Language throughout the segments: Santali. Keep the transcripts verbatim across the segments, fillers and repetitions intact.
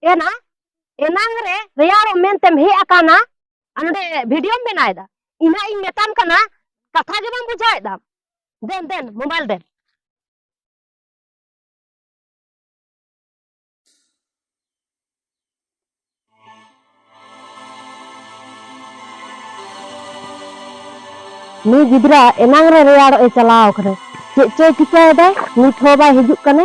ᱮᱱᱟ, ᱮᱱᱟᱝ ᱨᱮ ᱨᱮᱭᱟᱲᱚᱜ ᱢᱮᱱᱛᱮᱢ ᱦᱮᱡ ᱟᱠᱟᱱᱟ, ᱟᱨ ᱱᱚᱰᱮ ᱵᱷᱤᱰᱤᱭᱳᱢ ᱵᱮᱱᱟᱣᱮᱫᱟ᱾ ᱤᱧ ᱦᱟᱸᱜ ᱤᱧ ᱢᱮᱛᱟᱢ ᱠᱟᱱᱟ, ᱠᱟᱛᱷᱟ ᱜᱮ ᱵᱟᱢ ᱵᱩᱡᱷᱟᱹᱣᱮᱫᱟ᱾ ᱫᱮᱱ, ᱫᱮᱱ, ᱢᱳᱵᱟᱭᱤᱞ ᱫᱮᱱ᱾ ᱱᱩᱭ ᱜᱤᱫᱽᱨᱟᱹ ᱮᱱᱟᱝ ᱨᱮ ᱨᱮᱭᱟᱲᱚᱜ ᱮ ᱪᱟᱞᱟᱣ ᱠᱟᱱᱟ, ᱪᱮᱫ ᱪᱚᱭ ᱪᱤᱠᱟᱹᱭᱮᱫᱟ, ᱱᱤᱛ ᱦᱚᱸ ᱵᱟᱭ ᱦᱤᱡᱩᱜ ᱠᱟᱱᱟ᱾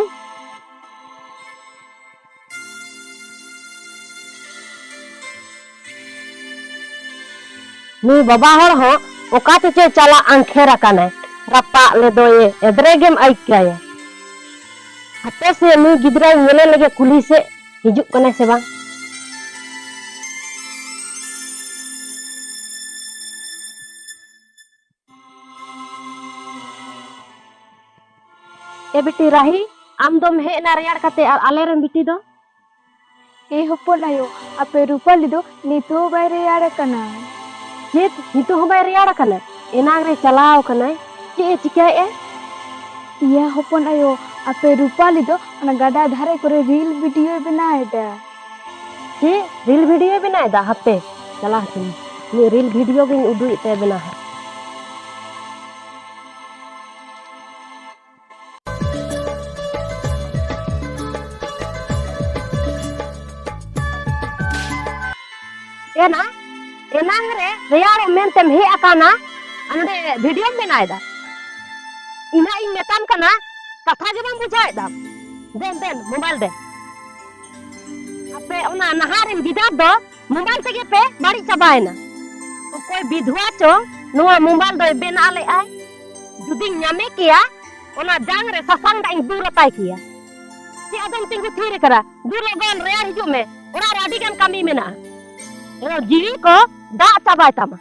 ᱱᱩᱭ ᱵᱟᱵᱟ ᱦᱚᱲ ᱦᱚᱸ ᱚᱠᱟ ᱛᱮᱪᱚᱭ ᱪᱟᱞᱟᱜ ᱟᱝᱠᱷᱮᱨ ᱟᱠᱟᱱᱟᱭ, ᱨᱟᱯᱟᱜ ᱞᱮᱫᱚᱭᱮ, ᱮᱫᱽᱨᱮ ᱜᱮᱢ ᱟᱹᱭᱠᱟᱹᱭᱟ᱾ ᱦᱟᱯᱮ ᱥᱮ ᱱᱩᱭ ᱜᱤᱫᱽᱨᱟᱹᱧ ᱧᱮᱞᱮ ᱞᱮᱜᱮ ᱠᱩᱞᱦᱤ ᱥᱮᱫ ᱦᱤᱡᱩᱜ ᱠᱟᱱᱟᱭ ᱥᱮ ᱵᱟᱝ᱾ ᱮ ᱵᱤᱴᱤ ᱨᱟᱦᱤ, ᱟᱢ ᱫᱚᱢ ᱦᱮᱡ ᱮᱱᱟ ᱨᱮᱭᱟᱲ ᱠᱟᱛᱮ, ᱟᱨ ᱟᱞᱮᱨᱮᱱ ᱵᱤᱴᱤ ᱫᱚ? ᱮ ᱦᱚᱯᱚᱱ ᱟᱭᱳ, ᱟᱯᱮ ᱨᱩᱯᱟᱞᱤ ᱫᱚ ᱱᱤᱛ ᱦᱚᱸ ᱵᱟᱭ ᱨᱮᱭᱟᱲ ᱟᱠᱟᱱᱟ᱾ ᱪᱮᱫ? ᱱᱤᱛᱚᱜ ᱦᱚᱸ ᱵᱟᱭ ᱨᱮᱭᱟᱲ ᱟᱠᱟᱱᱟ? ᱮᱱᱟᱝ ᱨᱮ ᱪᱟᱞᱟᱣ ᱟᱠᱟᱱᱟᱭ᱾ ᱪᱮᱫ ᱮ ᱪᱤᱠᱟᱹᱭᱮᱫᱼᱟ? ᱤᱭᱟ ᱦᱚᱯᱚᱱ ᱟᱭᱳ, ᱟᱯᱮ ᱨᱩᱯᱟᱞᱤ ᱫᱚ ᱚᱱᱟ ᱜᱟᱰᱟ ᱫᱷᱟᱨᱮ ᱠᱚᱨᱮ ᱨᱤᱞ ᱵᱷᱤᱰᱤᱭᱳᱭ ᱵᱮᱱᱟᱣ ᱮᱫᱟ᱾ ᱪᱮᱫ? ᱨᱤᱞ ᱵᱷᱤᱰᱤᱭᱳᱭ ᱵᱮᱱᱟᱣ ᱮᱫᱟ? ᱦᱟᱯᱮ, ᱪᱟᱞᱟᱣ ᱦᱚᱪᱚᱧ᱾ ᱱᱩᱭ ᱨᱤᱞ ᱵᱷᱤᱰᱤᱭᱳ ᱜᱤᱧ ᱩᱫᱩᱜ ᱮᱫ ᱛᱟᱭᱟ ᱵᱮᱱᱟᱣ ᱦᱟᱸᱜ᱾ ᱮᱱᱟ, ᱮᱱᱟᱝ ᱨᱮ ᱨᱮᱭᱟᱲᱚᱜ ᱢᱮᱱᱛᱮᱢ ᱦᱮᱡ ᱟᱠᱟᱱᱟ, ᱟᱨ ᱱᱚᱰᱮ ᱵᱷᱤᱰᱤᱭᱳᱢ ᱵᱮᱱᱟᱣ ᱮᱫᱟ᱾ ᱤᱧ ᱦᱟᱸᱜ ᱤᱧ ᱢᱮᱛᱟᱢ ᱠᱟᱱᱟ, ᱠᱟᱛᱷᱟ ᱜᱮ ᱵᱟᱢ ᱵᱩᱡᱷᱟᱹᱣᱮᱫᱟ᱾ ᱫᱮᱱ, ᱫᱮᱱ, ᱢᱳᱵᱟᱭᱤᱞ ᱫᱮᱱ᱾ ᱟᱯᱮ ᱚᱱᱟ ᱱᱟᱦᱟᱜ ᱨᱮᱱ ᱜᱤᱫᱟᱹᱨ ᱫᱚ ᱢᱳᱵᱟᱭᱤᱞ ᱛᱮᱜᱮ ᱯᱮ ᱵᱟᱹᱲᱤᱡ ᱪᱟᱵᱟᱭᱮᱱᱟ᱾ ᱚᱠᱚᱭ ᱵᱤᱫᱷᱣᱟ ᱪᱚᱝ ᱱᱚᱣᱟ ᱢᱳᱵᱟᱭᱤᱞ ᱫᱚᱭ ᱵᱮᱱᱟᱣ ᱞᱮᱫᱼᱟᱭ᱾ ᱡᱩᱫᱤᱧ ᱧᱟᱢᱮ ᱠᱮᱭᱟ, ᱚᱱᱟ ᱡᱟᱝ ᱨᱮ ᱥᱟᱥᱟᱝ ᱫᱟᱜ ᱤᱧ ᱫᱩᱞ ᱟᱛᱟᱭ ᱠᱮᱭᱟ᱾ ᱪᱮᱫ ᱟᱫᱚᱢ ᱛᱤᱸᱜᱩ ᱛᱷᱤᱨ ᱟᱠᱟᱱᱟ? ᱫᱩ ᱞᱚᱜᱚᱱ, ᱨᱮᱭᱟᱲ ᱦᱤᱡᱩᱜ ᱢᱮ, ᱚᱲᱟᱜ ᱨᱮ ᱟᱹᱰᱤ ᱜᱟᱱ ᱠᱟᱹᱢᱤ ᱢᱮᱱᱟᱜᱼᱟ᱾ ᱮᱱᱦᱚᱸ ᱡᱤᱣᱤ ᱠᱚ ᱫᱟᱜ ᱪᱟᱵᱟᱭ ᱛᱟᱢᱟ᱾